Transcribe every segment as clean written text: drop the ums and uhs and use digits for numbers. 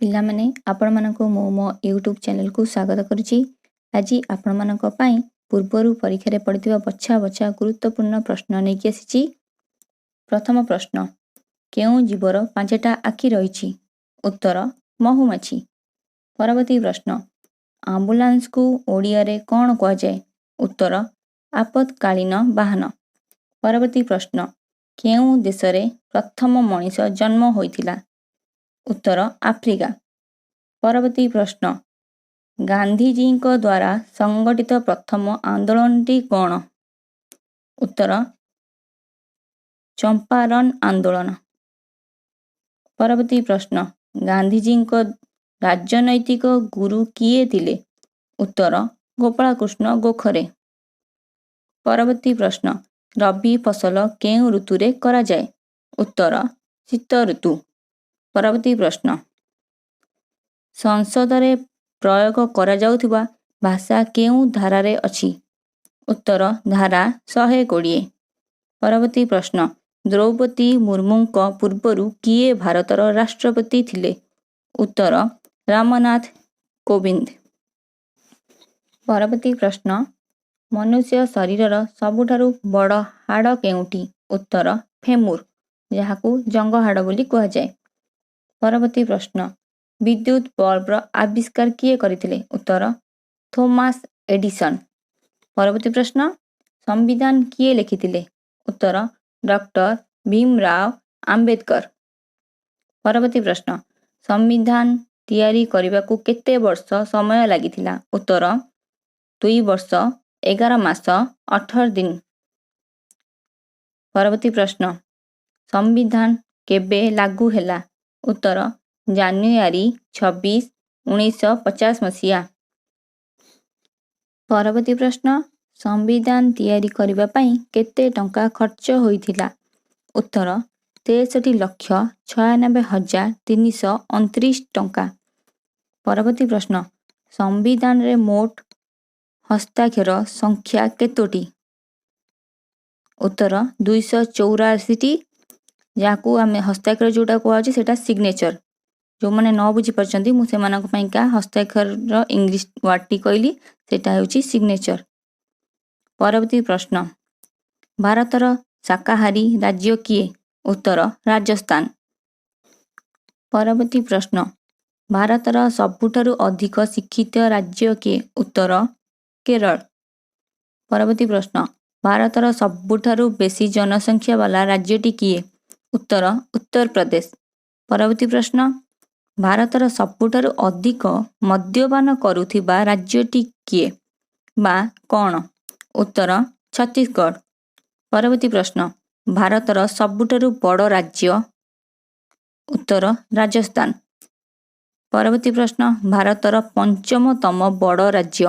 ପିଲାମାନେ, ଆପଣମାନଙ୍କୁ ମୁଁ ମୋ ୟୁଟ୍ୟୁବ୍ ଚ୍ୟାନେଲକୁ ସ୍ୱାଗତ କରୁଛି। ଆଜି ଆପଣମାନଙ୍କ ପାଇଁ ପୂର୍ବରୁ ପରୀକ୍ଷାରେ ପଡ଼ିଥିବା ବଛା ବଛା ଗୁରୁତ୍ୱପୂର୍ଣ୍ଣ ପ୍ରଶ୍ନ ନେଇକି ଆସିଛି। ପ୍ରଥମ ପ୍ରଶ୍ନ, କେଉଁ ଜୀବର 5ଟା ଆଖି ରହିଛି? ଉତ୍ତର, ମହୁମାଛି। ପରବର୍ତ୍ତୀ ପ୍ରଶ୍ନ, ଆମ୍ବୁଲାନ୍ସକୁ ଓଡ଼ିଆରେ କ'ଣ କୁହାଯାଏ? ଉତ୍ତର, ଆପତ୍କାଳୀନ ବାହନ। ପରବର୍ତ୍ତୀ ପ୍ରଶ୍ନ, କେଉଁ ଦେଶରେ ପ୍ରଥମ ମଣିଷ ଜନ୍ମ ହୋଇଥିଲା? ଉତ୍ତର, ଆଫ୍ରିକା। ପରବର୍ତ୍ତୀ ପ୍ରଶ୍ନ, ଗାନ୍ଧିଜୀଙ୍କ ଦ୍ୱାରା ସଂଗଠିତ ପ୍ରଥମ ଆନ୍ଦୋଳନଟି କ'ଣ? ଉତ୍ତର, ଚମ୍ପାରନ୍ ଆନ୍ଦୋଳନ। ପରବର୍ତ୍ତୀ ପ୍ରଶ୍ନ, ଗାନ୍ଧିଜୀଙ୍କ ରାଜନୈତିକ ଗୁରୁ କିଏ ଥିଲେ? ଉତ୍ତର, ଗୋପାଳକୃଷ୍ଣ ଗୋଖଲେ। ପରବର୍ତ୍ତୀ ପ୍ରଶ୍ନ, ରବି ଫସଲ କେଉଁ ଋତୁରେ କରାଯାଏ? ଉତ୍ତର, ଶୀତ ଋତୁ। ପରବର୍ତ୍ତୀ ପ୍ରଶ୍ନ, ସଂସଦରେ ପ୍ରୟୋଗ କରାଯାଉଥିବା ଭାଷା କେଉଁ ଧାରାରେ ଅଛି? ଉତ୍ତର, ଧାରା 120। ପରବର୍ତ୍ତୀ ପ୍ରଶ୍ନ, ଦ୍ରୌପଦୀ ମୁର୍ମୁଙ୍କ ପୂର୍ବରୁ କିଏ ଭାରତର ରାଷ୍ଟ୍ରପତି ଥିଲେ? ଉତ୍ତର, ରାମନାଥ କୋବିନ୍ଦ। ପରବର୍ତ୍ତୀ ପ୍ରଶ୍ନ, ମନୁଷ୍ୟ ଶରୀରର ସବୁଠାରୁ ବଡ଼ ହାଡ଼ କେଉଁଟି? ଉତ୍ତର, ଫେମୁର, ଯାହାକୁ ଜଙ୍ଘ ହାଡ଼ ବୋଲି କୁହାଯାଏ। ପରବର୍ତ୍ତୀ ପ୍ରଶ୍ନ, ବିଦ୍ୟୁତ ବଲ୍ବର ଆବିଷ୍କାର କିଏ କରିଥିଲେ? ଉତ୍ତର, ଥୋମାସ ଏଡିସନ୍। ପରବର୍ତ୍ତୀ ପ୍ରଶ୍ନ, ସମ୍ବିଧାନ କିଏ ଲେଖିଥିଲେ? ଉତ୍ତର, ଡକ୍ଟର ଭୀମରାଓ ଆମ୍ବେଦକର। ପରବର୍ତ୍ତୀ ପ୍ରଶ୍ନ, ସମ୍ବିଧାନ ତିଆରି କରିବାକୁ କେତେ ବର୍ଷ ସମୟ ଲାଗିଥିଲା? ଉତ୍ତର, 2 ବର୍ଷ 11 ମାସ 18 ଦିନ। ପରବର୍ତ୍ତୀ ପ୍ରଶ୍ନ, ସମ୍ବିଧାନ କେବେ ଲାଗୁ ହେଲା? ଉତ୍ତର, ଜାନୁଆରୀ 26, 1950 ମସିହା। ପରବର୍ତ୍ତୀ ପ୍ରଶ୍ନ, ସମ୍ବିଧାନ ତିଆରି କରିବା ପାଇଁ କେତେ ଟଙ୍କା ଖର୍ଚ୍ଚ ହୋଇଥିଲା? ଉତ୍ତର, 63,96,329 ଟଙ୍କା। ପରବର୍ତ୍ତୀ ପ୍ରଶ୍ନ, ସମ୍ବିଧାନରେ ମୋଟ ହସ୍ତାକ୍ଷର ସଂଖ୍ୟା କେତୋଟି? ଉତ୍ତର, 284ଟି। ଯାହାକୁ ଆମେ ହସ୍ତାକ୍ଷର ଯେଉଁଟା କୁହାଯାଉଛି, ସେଇଟା ସିଗ୍ନେଚର। ଯେଉଁମାନେ ନ ବୁଝିପାରୁଛନ୍ତି, ମୁଁ ସେମାନଙ୍କ ପାଇଁକା ହସ୍ତାକ୍ଷରର ଇଂଲିଶ ୱାର୍ଡ଼ଟି କହିଲି, ସେଇଟା ହେଉଛି ସିଗ୍ନେଚର। ପରବର୍ତ୍ତୀ ପ୍ରଶ୍ନ, ଭାରତର ଶାକାହାରୀ ରାଜ୍ୟ କିଏ? ଉତ୍ତର, ରାଜସ୍ଥାନ। ପରବର୍ତ୍ତୀ ପ୍ରଶ୍ନ, ଭାରତର ସବୁଠାରୁ ଅଧିକ ଶିକ୍ଷିତ ରାଜ୍ୟ କିଏ? ଉତ୍ତର, କେରଳ। ପରବର୍ତ୍ତୀ ପ୍ରଶ୍ନ, ଭାରତର ସବୁଠାରୁ ବେଶୀ ଜନସଂଖ୍ୟା ବାଲା ରାଜ୍ୟଟି କିଏ? ଉତ୍ତର, ଉତ୍ତରପ୍ରଦେଶ। ପରବର୍ତ୍ତୀ ପ୍ରଶ୍ନ, ଭାରତର ସବୁଠାରୁ ଅଧିକ ମଦ୍ୟପାନ କରୁଥିବା ରାଜ୍ୟଟି କିଏ ବା କ'ଣ? ଉତ୍ତର, ଛତିଶଗଡ଼। ପରବର୍ତ୍ତୀ ପ୍ରଶ୍ନ, ଭାରତର ସବୁଠାରୁ ବଡ଼ ରାଜ୍ୟ? ଉତ୍ତର, ରାଜସ୍ଥାନ। ପରବର୍ତ୍ତୀ ପ୍ରଶ୍ନ, ଭାରତର ପଞ୍ଚମତମ ବଡ଼ ରାଜ୍ୟ?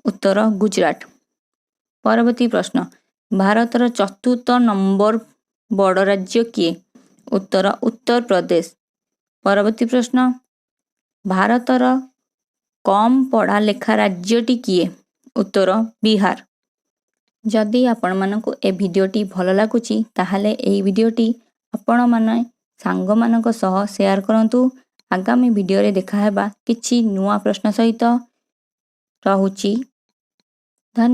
ଉତ୍ତର, ଗୁଜରାଟ। ପରବର୍ତ୍ତୀ ପ୍ରଶ୍ନ, ଭାରତର ଚତୁର୍ଥ ନମ୍ବର ବଡ଼ ରାଜ୍ୟ କିଏ? ଉତ୍ତର, ଉତ୍ତରପ୍ରଦେଶ। ପରବର୍ତ୍ତୀ ପ୍ରଶ୍ନ, ଭାରତର କମ୍ ପଢ଼ା ଲେଖା ରାଜ୍ୟଟି କିଏ? ଉତ୍ତର, ବିହାର। ଯଦି ଆପଣମାନଙ୍କୁ ଏ ଭିଡ଼ିଓଟି ଭଲ ଲାଗୁଛି, ତାହେଲେ ଏହି ଭିଡ଼ିଓଟି ଆପଣମାନେ ସାଙ୍ଗମାନଙ୍କ ସହ ସେୟାର କରନ୍ତୁ। ଆଗାମୀ ଭିଡ଼ିଓରେ ଦେଖାହେବା କିଛି ନୂଆ ପ୍ରଶ୍ନ ସହିତ। ରହୁଛି, ଧନ୍ୟ।